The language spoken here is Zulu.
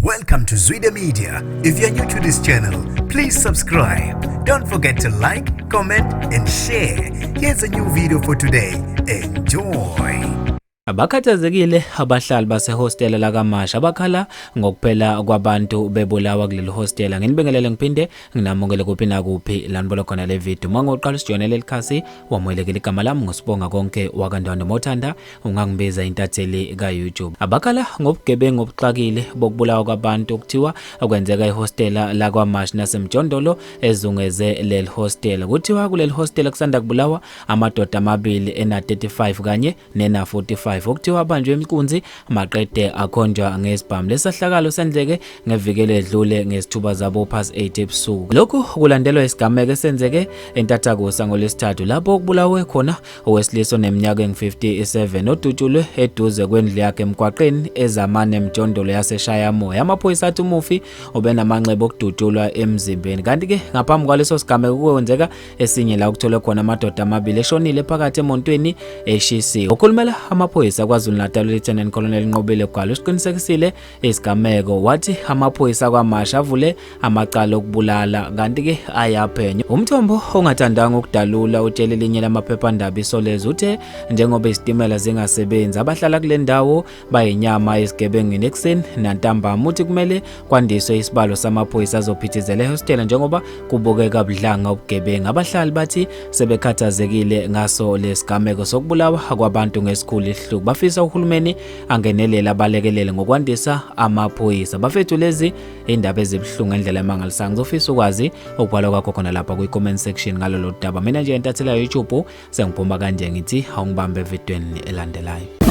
Welcome to Zwida Media. If you're new to this channel, please subscribe. Don't forget to like, comment, and share. Here's a new video for today. Enjoy. Abakhathazekile abahlali basehostela lakaMashu abakhala ngokuphela kwabantu bebulawa kuleli hostela. Nginibingelele ngiphinde nginamukele kuphi nakuphi la nibona khona le video. Uma ngoqala usijoyinele likhasi wamukelekile, igama lami nguSibonga Konke wakaNdwandwe, mawuthanda ungangibiza intatheli ka-YouTube. Abakhala ngobugebengu obuxakile bokubulawa kwabantu okuthiwa okwenzeka ehostela lakwaMashu nasemjondolo ezungeze leli hostela. Kuthiwa kuleli hostela kusanda kubulawa amadoda amabili ena-35 kanye nena-45 okuthiwa abanjwe inkunzi maqede akhonjwa ngesibhamu. Lesahlakalo senzeke ngeviki eledlule ngezithuba zabo past 8 ebusuku. Lokhu kulandelwa isigameko esenzeke entathakusa ngoLwesithathu lapho okubulawe khona owesilisa oneminyaka engu-57 odutshulwe eduze kwendlu yakhe emgwaqeni eZamane emjondolo yaseShayamoya. Amaphoyisa athi umufi ubenamanxeba okudutshulwa emzimbeni. Kanti-ke ngaphambi kwaleso sigameko kwenzeka esinye la okutholwe khona amadoda amabili eshonile phakathi emontweni eshisiwe. Okhulumela amaphoyisa KwaZulu-Natal Lieutenant Colonel Nqobile Gwala usiqinisekisile isigameko wathi amaphoyisa kwaMashu avule amacala okubulala kanti-ke ayaphenywa. Umthombo ongathandanga ukudalula utshele elinye lamaphephandaba Isolezwe uthe njengoba izitimela zingasebenzi abahlala kule ndawo bayinyama ezigebengwini ekuseni nantambama. Uthi kumele kwandiswe isibalo samaphoyisa azophithizela ehostela njengoba kubukeka budlanga ubugebengu. Abahlali bathi sebekhathazekile ngaso lesigameko sokubulawa kwabantu ngesikhulu isihluku. Bafisa uhulumeni angenelele abalekelele ngokwandisa amaphoyisa. Bafethu, lezi indaba ezibuhlungu ngendlela emangalisayo. Ngizofisa ukwazi ukubhala kwakho khona lapha kwi-comment section ngalolu daba. Mina nje intatheli ya YouTube sengiphuma kanje, ngithi awungibambe evidweni elandelayo.